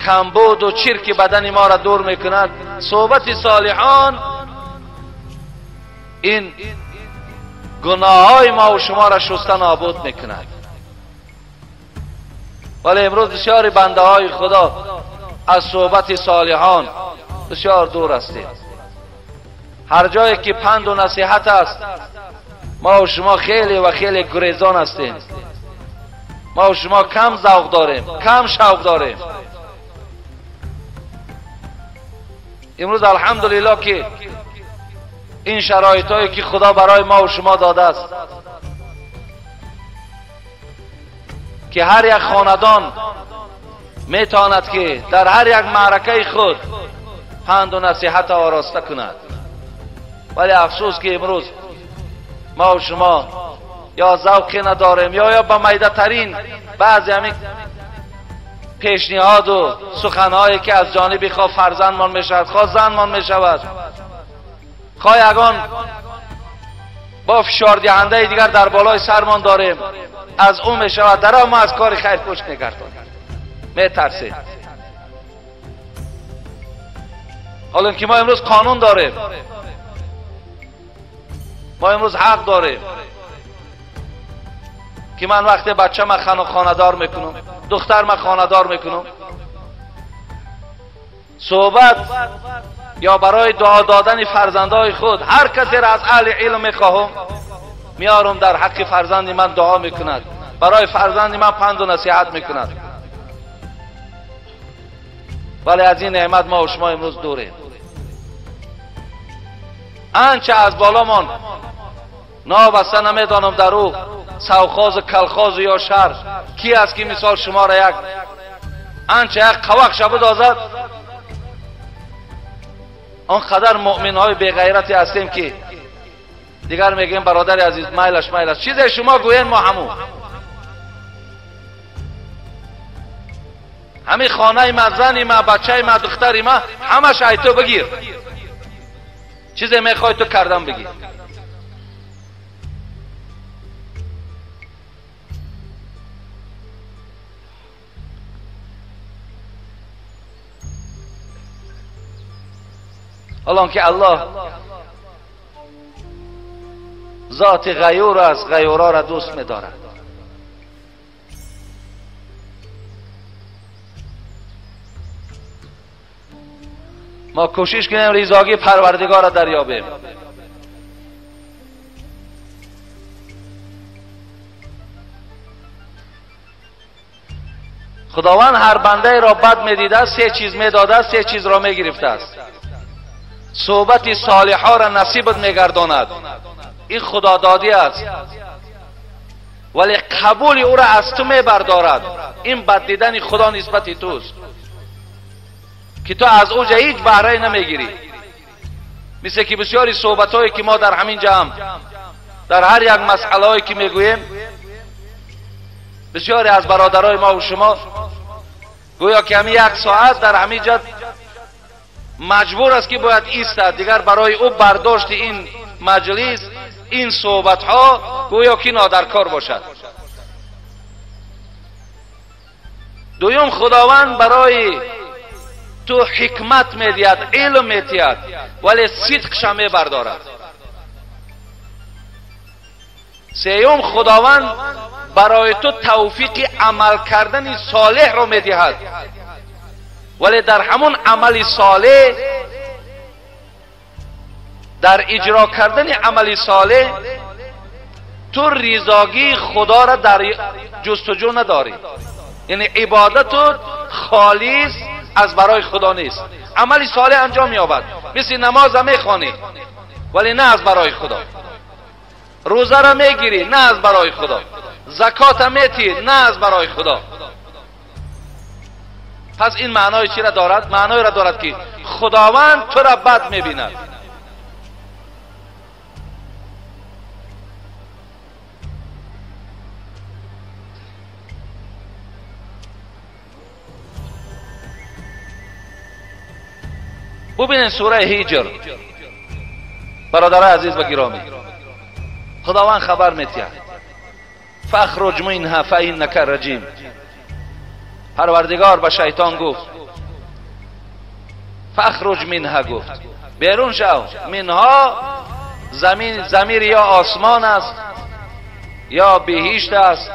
کمبود و چرک بدن ما را دور میکند، صحبت صالحان این گناه های ما و شما را شسته نابود میکند. ولی امروز بسیاری بنده های خدا از صحبت صالحان بسیار دور هستیم. هر جایی که پند و نصیحت است ما و شما خیلی و خیلی گریزان هستیم. ما و شما کم ذوق داریم، کم شوق داریم. امروز الحمدلله که این شرایط هایی که خدا برای ما و شما داده است که هر یک خاندان میتواند که در هر یک معرکه خود پند و نصیحت آراسته کند. ولی افسوس که امروز ما و شما یا ذوقی نداریم یا به میده ترین بعضی همین پیشنهاد و سخنهایی که از جانب خواه فرزندمان میشود، خواه زنمان میشود، خواه یگان با فشار دهنده دیگر در بالای سرمان داریم از او میشود، در ما از کار خیر پشت نگردانیم، میترسیم. حالا که ما امروز قانون داریم، ما امروز حق داریم که من وقتی بچه من خانه دار میکنم، دختر من خانه دار میکنم، صحبت یا برای دعا دادن فرزندهای خود هر کسی را از اهل علم میخواهم میارم در حق فرزند من دعا میکند، برای فرزند من پند و نصیحت میکند. ولی از این نعمت ما و شما امروز دوریم. آنچه از بالامان نابسته نمیدانم در او سوخاز و کلخاز یا شر کی است که مثال شما را یک آنچه یک قوق شبه دازد. آنقدر مؤمن های بی غیرتی هستیم که دیگر میگیم برادر عزیز میلش میلش، چیزی شما گوین ما همو همین خانه ما، زن ما، بچه ما، دختر ما، همش ای تو بگیر، چیزی میخوای تو کردم بگیر. حالا که الله ذات غیور است، غیورا را دوست می‌دارد. ما کوشش کنیم ریزاگی پروردگار را دریابیم. خداوند هر بنده را بد می‌دیده، سه چیز می‌داده، سه چیز را می‌گرفته است. صحبت صالحا را نصیبت میگرداند، این خدادادی است، ولی قبول او را از تو میبردارد. این بد دیدن خدا نسبت توست که تو از او هیچ بهره نمیگیری. مثل که بسیاری صحبت هایی که ما در همین جمع در هر یک مسئله هایی که میگوییم، بسیاری از برادرای ما و شما گویا که همین یک ساعت در همین جا مجبور است که باید ایستد، دیگر برای او برداشت این مجلس، این صحبت ها گویا که نادرکار باشد. دوم، خداوند برای تو حکمت میدید، علم میدید، ولی صدقش میبردارد. سیوم، خداوند برای تو توفیق عمل کردن صالح رو میدهد، ولی در همون عمل صالح، در اجرا کردن عمل صالح تو رضاگی خدا را در جستجو نداری، یعنی عبادت خالص از برای خدا نیست. عمل صالح انجام می‌یابد، مثل نماز میخوانی ولی نه از برای خدا، روزه را میگیری نه از برای خدا، زکات میتی نه از برای خدا. پس این معنای چی را دارد؟ معنای را دارد که خداوند تو را بد میبیند. ببینید سوره هجر، برادرای عزیز و گرامی، خداوند خبر میتید فاخرج منها فانک رجیم. پروردگار به شیطان گفت فاخرج منها، گفت بیرون شو. منها زمین، زمیر یا آسمان است یا بهشت است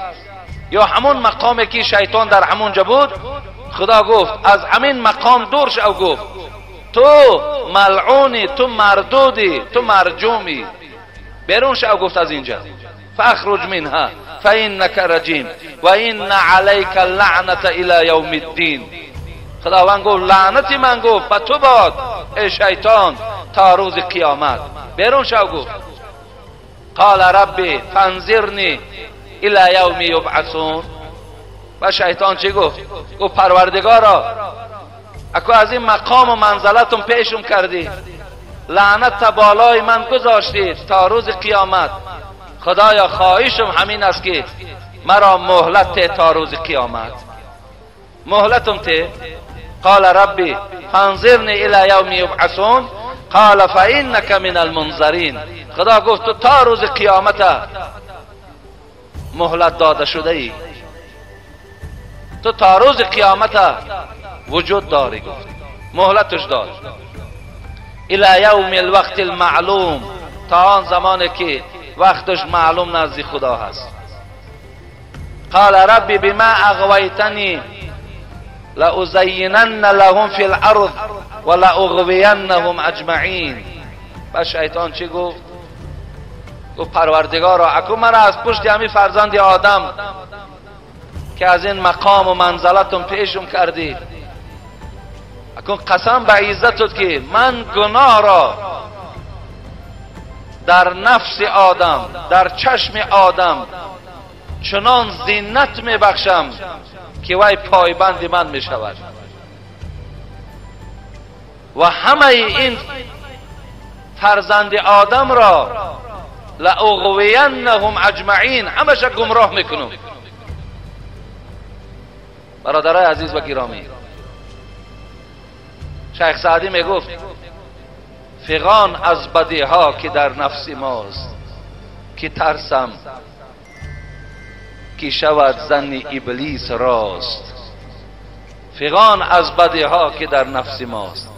یا همون مقامی که شیطان در همونجا بود. خدا گفت از همین مقام دور شو، گفت تو ملعونی، تو مردودی، تو مرجومی، بیرون شو گفت از اینجا. فاخرج منها فانک رجیم و ان علیک اللعنة الی یوم الدین. خداوند گفت لعنت من گفت به تو باد ای شیطان تا روز قیامت. بیرون شو گفت. قال ربی فانظرنی الی یوم یبعثون. و شیطان چی گفت؟ گفت پروردگارا اکو از این مقام و منزلتون پیشم کردی، لعنت تا بالای من گذاشتی تا روز قیامت، خدایا خواهشم همین است که مرا مهلت ته تا روز قیامت، مهلتم ته. قال ربی فانظرنی الی یوم یبعثون قال فانک من المنظرین. خدا گفت تو تا روز قیامت مهلت داده شده ای، تو تا روز قیامت وجود داری. گفت مهلتش داد الی یوم الوقت المعلوم، تا آن زمانی که وقتش معلوم نزد خدا هست. قال ربی بما اغویتنی لأزینن لهم فی الارض ولأغوینهم اجمعین. و شیطان چی گفت؟ گفت پروردگارا اکو مرا از پشت همین فرزند آدم که از این مقام و منزلتم پیشم کردی، اکو قسم به عزتت که من گناه را در نفس آدم، در چشم آدم چنان زینت میبخشم که وی پایبند من میشود و همه این فرزند آدم را لأغوینهم اجمعین، همش گمراه میکنم. برادرای عزیز و گرامی، شیخ سعدی میگفت فغان از بدیها که در نفس ماست، که ترسم که شود زن ابلیس راست. فغان از بدیها که در نفس ماست،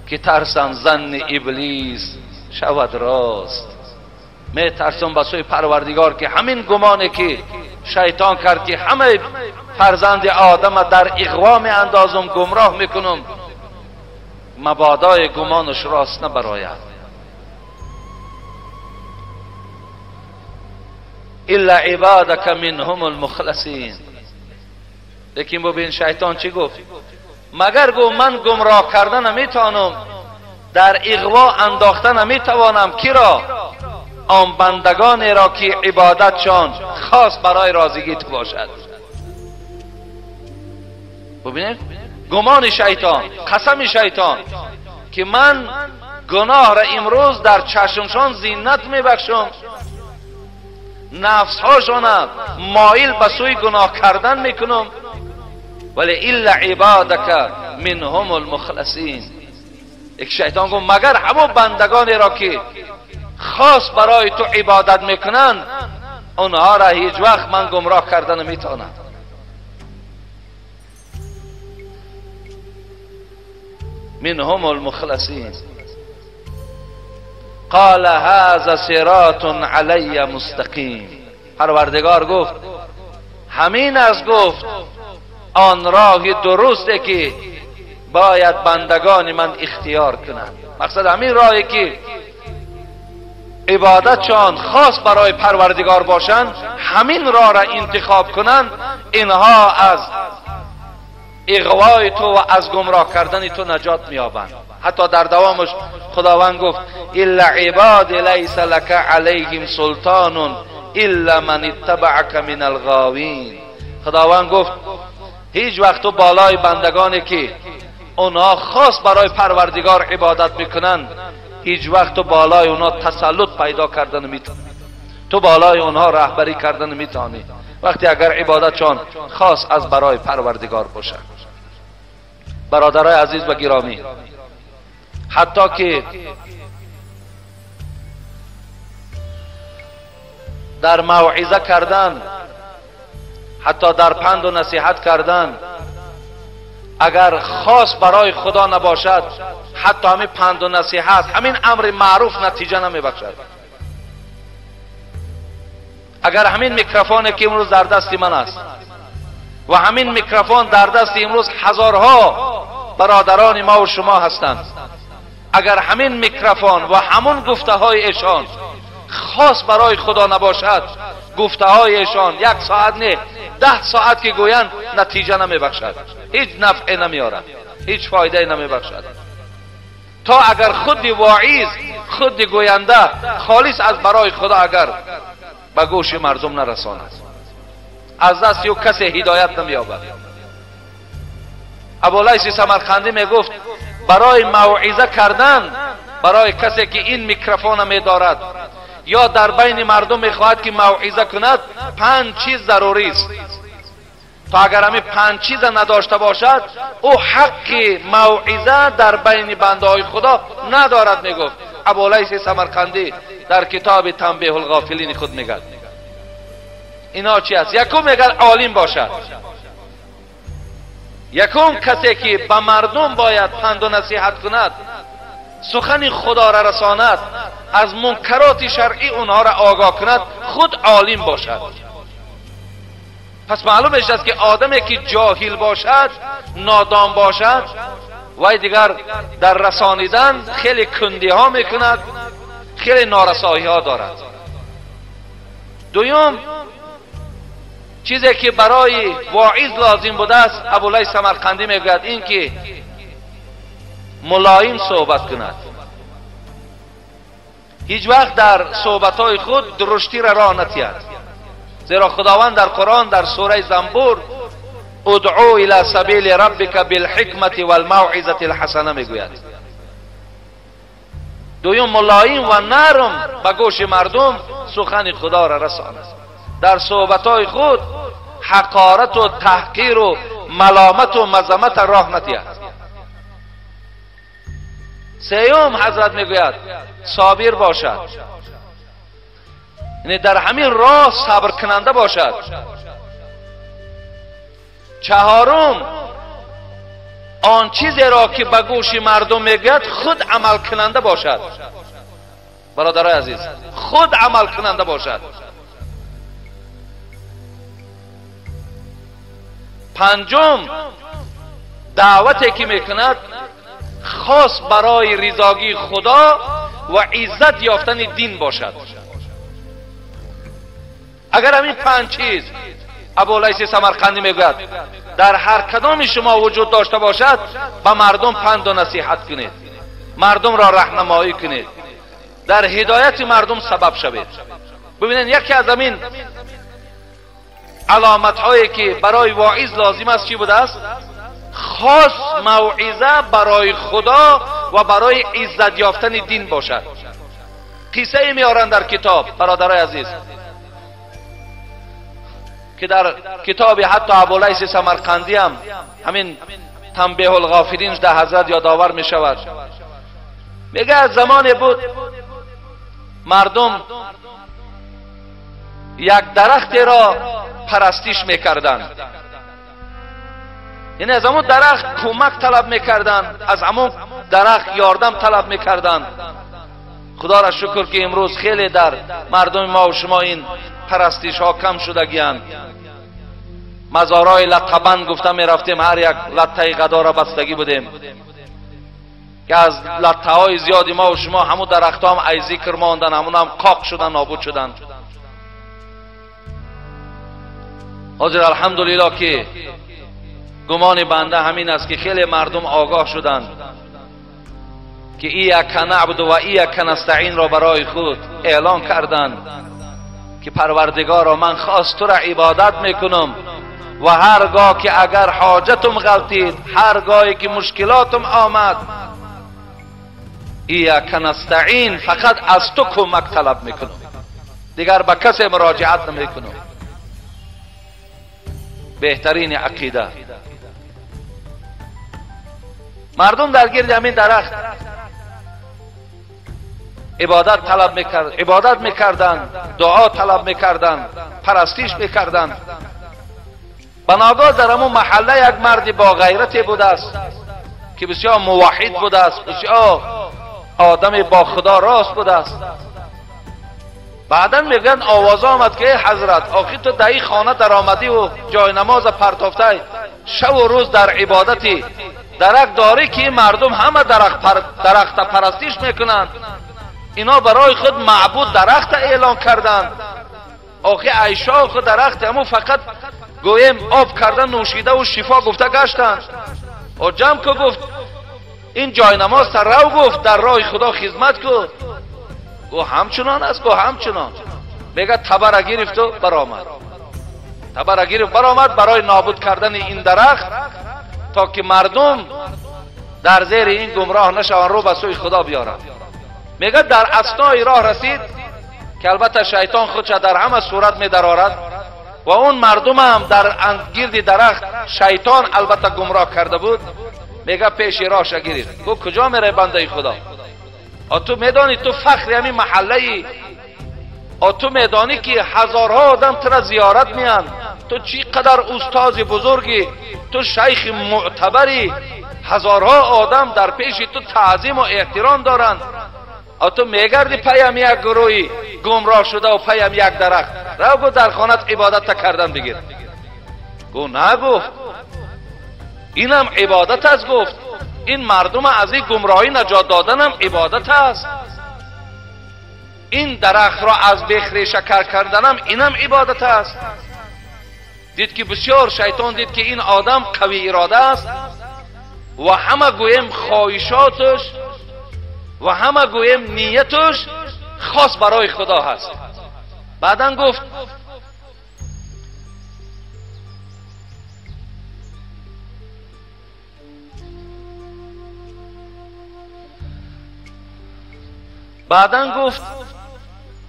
که ترسم زن ابلیس شود راست. می ترسم به سوی پروردگار که همین گمانه که شیطان کرد که همه فرزند آدم در اغوا می اندازم، گمراه میکنم، مبادای گمانش راست نبراید. الا عبادک منهم المخلصین. لیکن ببین شیطان چی گفت؟ مگر گفت من گمراه کردن نمیتوانم، در اغوا انداختن نمیتوانم، کی را؟ آن بندگانی را که عبادتشان خاص برای راضیگی تو باشد. ببینید گمان شیطان، قسم شیطان که من گناه را امروز در چشمشان زینت میبخشم، نفسهاشان مایل به سوی گناه کردن میکنم، ولی الا عبادک منهم المخلصین. یک شیطان گفت مگر همون بندگانی را که خاص برای تو عبادت میکنن، اونها را هیچ وقت من گمراه کردن نمیتونم. منهم المخلصین. قال هذا صراط علی مستقیم. پروردگار گفت همین از گفت آن راه درسته که باید بندگان من اختیار کنند. مقصد همین راهی که عبادتشان خاص برای پروردگار باشند، همین راه را انتخاب کنند، اینها از اغوای تو و از گمراه کردن تو نجات می‌یابند. حتی در دوامش خداوند گفت الا عباد لیس لک علیهم سلطان الا من اتبعک من الغاوین. خداوند گفت هیچ وقت تو بالای بندگانی که اونها خاص برای پروردگار عبادت میکنند، هیچ وقت تو بالای اونها تسلط پیدا کردن نمیتونی، تو بالای اونها رهبری کردن نمیتونی وقتی اگر عبادتشان خاص از برای پروردگار باشد. برادرای عزیز و گرامی، حتی که در موعظه کردن، حتی در پند و نصیحت کردن، اگر خاص برای خدا نباشد، حتی همین پند و نصیحت، همین امر معروف نتیجه نمیبخشد. اگر همین میکروفون که امروز در دست من است و همین میکروفون در دست امروز هزارها برادران ما و شما هستند، اگر همین میکروفون و همون گفته های ایشان خاص برای خدا نباشد، گفته های ایشان 1 ساعت نه 10 ساعت که گویند نتیجه نمیبخشد، هیچ نفع نمیارد، هیچ فایده نمیبخشد. تا اگر خود واعظ، خود گوینده خالص از برای خدا اگر به گوش مردم نرساند، از دست او کسی هدایت نمییابد. ابولیث سمرقندی میگفت برای موعظه کردن برای کسی که این میکروفون میدارد یا در بین مردم میخواهد که موعظه کند، 5 چیز ضروری است. تا اگر همین 5 چیز نداشته باشد، او حق موعظه در بین بنده های خدا ندارد. میگفت ابولیث سمرقندی در کتاب تنبیه الغافلین خود میگد اینا چی است؟ یکم میگد عالم باشد. یکم کسی که به مردم باید پند و نصیحت کند، سخن خدا را رساند، از منکرات شرعی اونها را آگاه کند، خود عالم باشد. پس معلوم است که آدمی که جاهل باشد، نادان باشد، وی دیگر در رسانیدن خیلی کندی ها میکند، خیلی نارسایی ها دارد. دوم چیزی که برای واعظ لازم بوده است، ابولیث سمرقندی میگوید این که ملایم صحبت کند، هیچ وقت در صحبتهای خود درشتی را راه نتید، زیرا خداوند در قرآن در سوره زنبور ادعو الی سبیل ربک بالحکمت والموعظه الحسنه میگوید. دویم ملایم و نرم به گوش مردم سخن خدا را رساند، در صحبتهای خود حقارت و تحقیر و ملامت و مذمت راه ندهد. سیوم حضرت میگوید صابر باشد، یعنی در همین راه صبر کننده باشد. چهارم آن چیزی را که به گوش مردم میگوید خود عمل کننده باشد. برادرای عزیز، خود عمل کننده باشد. پنجم دعوتی که میکند خاص برای رضاگی خدا و عزت یافتن دین باشد. اگر همین 5 چیز ابولیث سمرقندی میگوید در هر کدام شما وجود داشته باشد، به مردم پند و نصیحت کنید، مردم را راهنمایی کنید، در هدایت مردم سبب شوید. ببینید یکی از همین علامت هایی که برای واعظ لازم است چی بوده است؟ خاص موعظه برای خدا و برای عزت یافتن دین باشد. قصه میارن در کتاب برادرای عزیز که در کتاب حتی ابولیث سمرقندی هم همین تنبیه الغافلین در حضرت یادآور می شود. میگه از زمان بود مردم یک درخت را پرستش میکردند. یعنی از همون درخت کمک طلب میکردن، از همون درخت یاردم طلب میکردن. خدا را شکر که امروز خیلی در مردم ما و شما این پرستش ها کم شدگیان. مزارای لطبند گفته میرفتیم، هر یک لطه غدا را بستگی بودیم که از لطه های زیادی ما و شما همون درخت هم ای ذکر ماندن، همون هم قاق شدن، نابود شدن. حاضر الحمدلله که گمان بنده همین است که خیلی مردم آگاه شدند که ایاک نعبد و ایاک نستعین را برای خود اعلان کردند که پروردگارا من خاص تو را عبادت میکنم و هرگاه که اگر حاجتم غلطید، هرگاهی که مشکلاتم آمد، ایاک نستعین، فقط از تو کمک طلب میکنم، دیگر به کسی مراجعت نمیکنم. بهترین عقیده. مردم در گرد همین درخت عبادت طلب میکرد، عبادت میکردند، دعا طلب میکردند، پرستش میکردند. بناگاه در همون محله یک مردی با غیرتی بوده است که بسیار موحد بوده است، بسیار آدم با خدا راست بوده است. بعدا میگن آواز آمد که ای حضرت، آخی تو در این خانه در آمدی و جای نماز پرتافته، شب و روز در عبادتی، درک داری که این مردم همه درخت پرستیش میکنند، اینا برای خود معبود درخت اعلان کردند. آخی عیشا خود درخت همون فقط گویم آب کردن نوشیده و شفا گفته گشتند. و جمع که گفت این جای نماز تا رو، گفت در راه خدا خدمت کن. گو همچنان است، گو همچنان. میگه تبر گرفت و برآمد، تبر گرفت برآمد برای نابود کردن این درخت تا که مردم در زیر این گمراه نشوند، رو به سوی خدا بیارند. میگه در اثنای راه رسید که البته شیطان خودش در همه صورت می درآرد و اون مردم هم در گرد درخت شیطان البته گمراه کرده بود. میگه پیش راهش گرفت، گفت کجا میره بنده خدا؟ تو میدانی تو فخر همین محله ای، تو میدانی که هزارها آدم تو را زیارت میان، تو چی قدر استاد بزرگی، تو شیخ معتبری، هزارها آدم در پیش تو تعظیم و احترام دارند، تو میگردی پیم یک گروهی گمراه شده و پیم یک درخت، رو گو در خانت عبادت کردن بگیر. گو نه، گفت اینم عبادت است. گفت این مردم از این گمراهی نجات دادنم عبادت است، این درخت را از بیخ ریشه کردنم اینم عبادت است. دید که بسیار شیطان دید که این آدم قوی اراده است و همه گویم خواهشاتش و همه گویم نیتش خاص برای خدا هست. بعدا گفت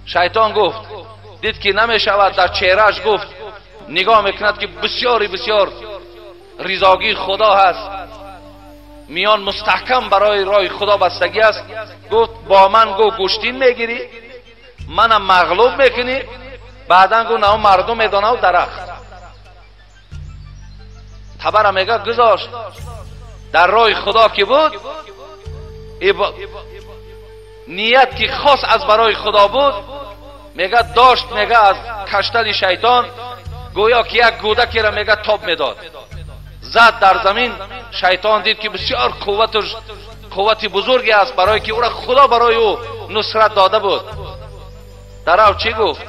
شیطان گفت، دید که نمی شود، در چهرهش گفت نگاه میکند که بسیاری بسیار رضاگی خدا هست، میان مستحکم برای راه خدا بستگی است. گفت با من گو گوشتین میگیری، منم مغلوب میکنی، بعدا گو نه مردم میدانه و درخت تبرم میگه گذاشت در راه خدا که بود، نیت که خاص از برای خدا بود، میگه داشت، میگه از کشتن شیطان گویا که یک گودکی را میگه تاب میداد، زد در زمین. شیطان دید که بسیار قوت بزرگی است برای که او را خدا برای او نصرت داده بود. در او چی گفت؟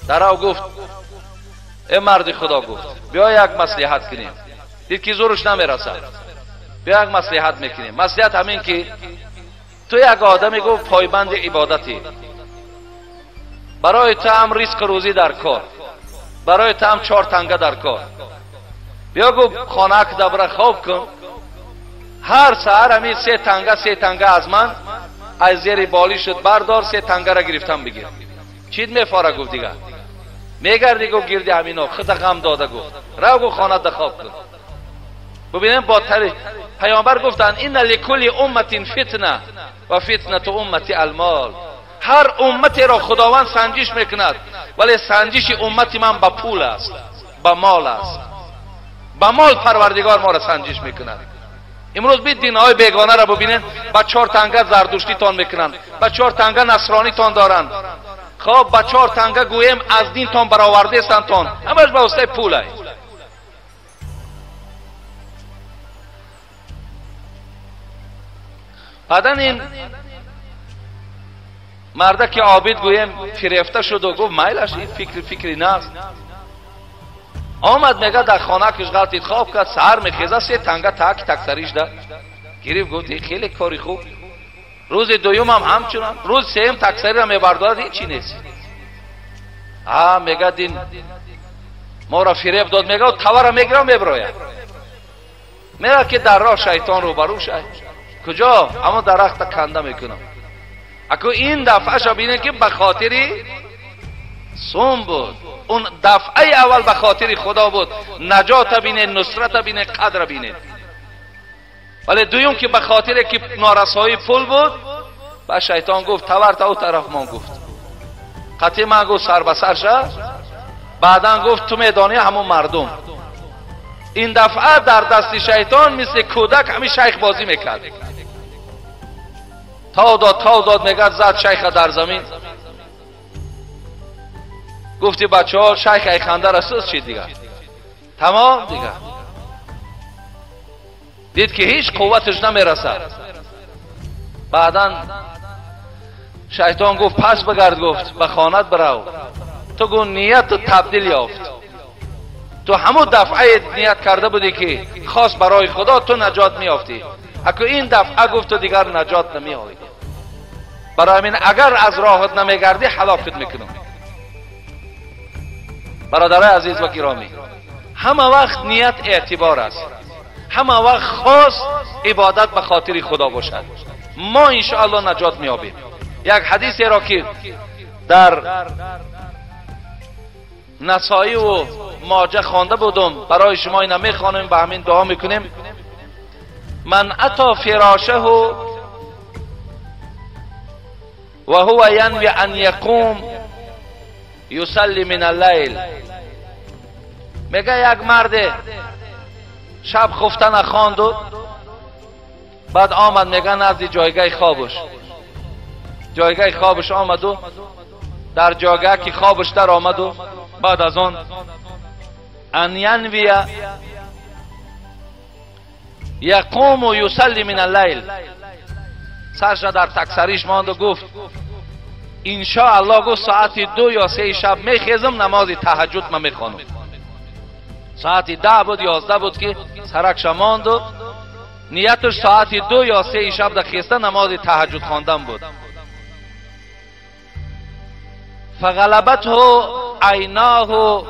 در او گفت ای مرد خدا، گفت بیا یک مصلحت کنیم. دید که زورش نمیرسد، بیا یک مصلحت میکنیم. مصلحت همین که تو یک آدمی گفت پایبند عبادتی، برای تو هم ریسک روزی در کار، برای تو هم 4 تنگه در کار، بیا گفت خانه که دبره خواب کن، هر سحر همین 3 تنگه 3 تنگه از من از زیر بالی شد بردار، 3 تنگه را گرفتم بگیر. چید میفاره؟ گفت دیگه میگردی گفت گیردی همینا خود غم داده. گفت رو گفت خانه ده خواب کن. ببینیم با پیامبر گفتن این لکل امت فتنه و فتنه امتی المال. هر امتی را خداوند سنجش میکند، ولی سنجش امتی من به پول است، به مال است. Ба мол Парвардигор мо ра санҷиш мекунад. Имрӯз бит динҳои бегона ра бубинед, ба 4 танга зардуштитон мекунанд, ба 4 танга насронитон доранд, хоб ба 4 танга гӯем аз динтон баровардаестантон, ҳамаш ба воситаи пулай. Баъдан ин марда ки обид гӯем фирефта шуду гуфт майлаш, ин фикри фикри наст. Омад мега дар хона киш ғалтид, хоб кард, саҳар мехеза 3 танга таки таксариш да гирифт, гуфт ин хеле кори хуб. Рӯзи дуюмам ҳамчунон, рӯзи сеюм таксариро мебардорад, ҳечи нест. А мега дин моро фиреб дод, мега тавара мегирам меброяд. Мера ки дар роҳ шайтон рӯбарӯ шай. Куҷо? Аммо дарахта канда мекунам. Аку ин дафъаша бинед ки ба хотири сум буд. Он дафъаи аввал ба хотири Худо буд. Наҷота бинед, нусрата бинед, қадра бинед. Вале дуюм ки ба хотире ки норасоии пул буд, ба шайтон гуфт тавар та ӯ тараф мон гуфт. Қатъи ман гуфт сар ба сар ша. Баъдан гуфт ту медонӣ ҳамон мардум. Ин дафъа дар дасти шайтон мисли кӯдак ҳамин шайх бозӣ мекард. Тав дод, тав дод, мегӯяд зад шайха дар замин. Гуфти бачаҳо шайх ай хандара сӯз шид дигар. Тамом дигар. Дид ки ҳеҷ қувваташ намерасад. Баъдан шайтон гуфт пас бигард, гуфт ба хонат бирав. Ту гу нияту табдил ёфт. Ту ҳамун дафъае ният карда будӣ ки хос барои Худо ту наҷот меёфтӣ. Аку ин дафъа гуфт ту дигар наҷот намеёбӣ. Барои ҳамин агар аз роҳат намегардӣ ҳалокат мекунам. Бародарои азиз ва гиромӣ, ҳама вақт ният эътибор аст. Ҳама вақт хос ибодат ба хотири Худо бошад. Мо иншоаллоҳ наҷот меёбем. Як ҳадисеро ки дар Насоӣ ва Моҷа хонда будум, барои шумо ина мехонем, ба ҳамин дуо мекунем. من اتى فراشه وهو ينوي ان يقوم يصلي من الليل. میگه یک مرد شب خفتن خواند و بعد آمد میگه نزد جایگاه خوابش، جایگاه خوابش آمد و در جایگاه که خوابش در آمد و بعد از آن ان ینوی یقوم و یصلی من اللیل، سرش در تکسریش ماند و گفت انشاءالله، گفت ساعت 2 یا 3 شب میخیزم نماز تهجد من میخوانم. ساعت 10 بود 11 بود که سرکش ماند و نیتش ساعت 2 یا 3 شب در خیسته نماز تهجد خواندن بود. فغلبته عیناه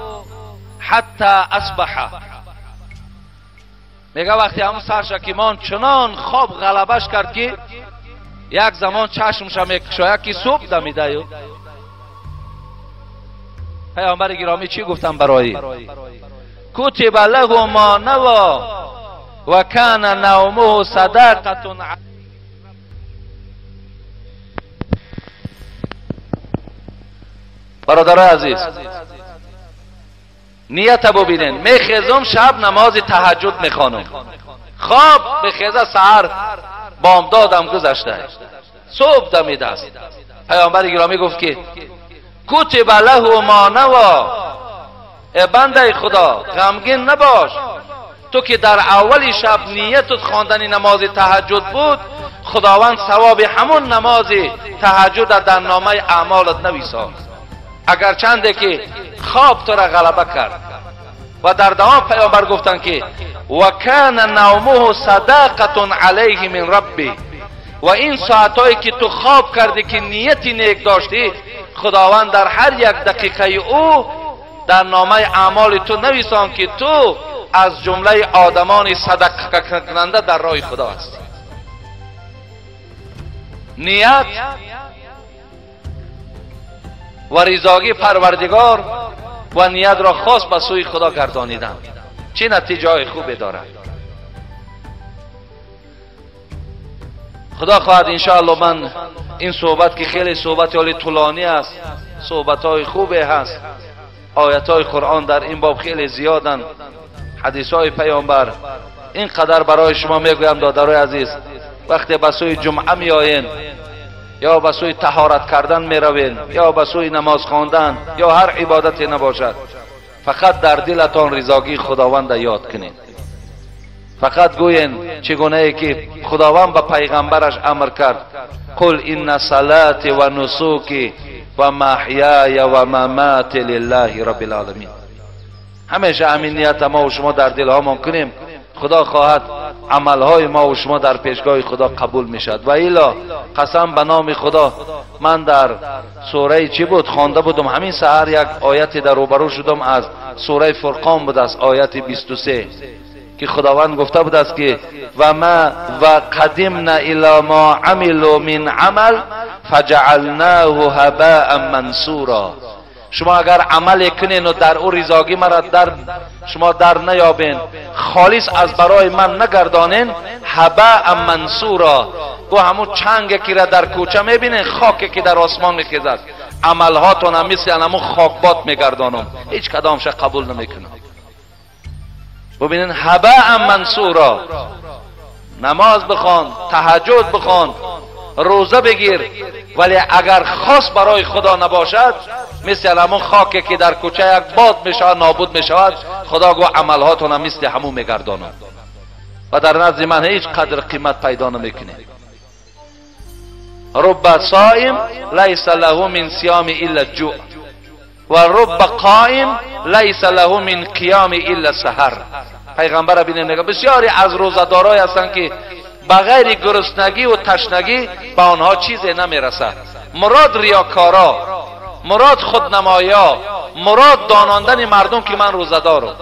حتی اصبح. میگه وقتی همون سرش که مان چنان خواب غلبش کرد که یک زمان چشمش میکشاید که صبح دمیده. پیامبر گرامی چی گفتن برای؟ کتب له ما نوى و کان نومه صدقه. برادرای عزیز، نیت ببینین، میخیزم شب نماز تهجد میخوانم، خواب بخیزه سحر بامدادم گذشته، صبح دمیده است. پیامبر گرامی گفت که کتب له ما نوى، ای بنده خدا غمگین نباش، تو که در اول شب نیتت خواندن نماز تهجد بود، خداوند ثواب همون نماز تهجد در نامه اعمالت نویساند، اگر چنده که خواب تو را غلبه کرد. و در دوام پیامبر گفتند که و کان نومه صدقه علیه من ربی، و این ساعتهایی که تو خواب کردی که نیتی نیک داشتی، خداوند در هر یک دقیقه او در نامه اعمال تو نویسان که تو از جمله آدمان صدقه کننده در راه خدا هستی. نیت و رضاگی پروردگار و نیت را خاص به سوی خدا گردانیدن چه نتیجه های خوبی دارد. خدا خواهد انشاءالله من این صحبت که خیلی صحبت حالی طولانی است، صحبت های خوبی هست، آیت های قرآن در این باب خیلی زیادن، ҳадисҳои паёмбар. Ин қадар барои шумо мегӯям додарои азиз, вақте ба сӯи ҷумъа меоен ё ба сӯи таҳорат кардан меравен ё ба сӯи намоз хондан ё ҳар ибодате набошад, фақат дар дилатон ризогии худованда ёд кунед. Фақат гӯен чӣ гунае ки худованд ба пайғамбараш амр кард: қул инна салати ва нусуки ва маҳяя ва мамати лиллаҳи раббил оламин. Ҳамеша ҳамин нията мо ва шумо дар дилҳомон кунем, худо хоҳад амалҳои мо ва шумо дар пешгоҳи худо қабул мешавад. Ва илло қасам ба номи худо, ман дар сураи чӣ буд хонда будум, ҳамин саҳар як ояте дар рӯбарӯ шудам, аз сураи фурқон буд, аз ояти 23, ки худованд гуфта будааст ки ва ма ва қадимна ило мо амилу мин амал фаҷаалнаҳу ҳабаан мансура. Шумо агар амале кунен ва дар ӯ ризогӣ мара дар шумо дар наёбен, холис аз барои ман нагардонен, ҳабаан мансура, гӯ ҳамун чанге ки ра дар кӯча мебинен, хоке ки дар осмон мехезад, амалҳотонам мисли ҳамун хокбод мегардонам, ҳеҷ кадомша қабул намекунам. Бубинен, ҳабаан мансура. Намоз бихон, таҳаҷҷуд бихон, рӯза бигир, вале агар хос барои худо набошад, мисли ҳамун хоке ки дар кӯча як бод мешавад, нобуд мешавад, худо гӯ амалҳотонам мисли ҳамун мегардонам ва дар назди ман ҳеҷ қадр қимат пайдо намекунед. Рубба соим лайса лаҳу мин сиёми илла ҷӯъ ва рубба қоим лайса лаҳу мин қиёми илла саҳар. Пайғамбара бинем, мега бисёре аз рӯзадорое ҳастанд ки ба ғайри гуруснагӣ ва ташнагӣ ба онҳо чизе намерасад. Мурод риёкоро, мурод худнамоё, мурод донондани мардум ки ман рӯзадорам.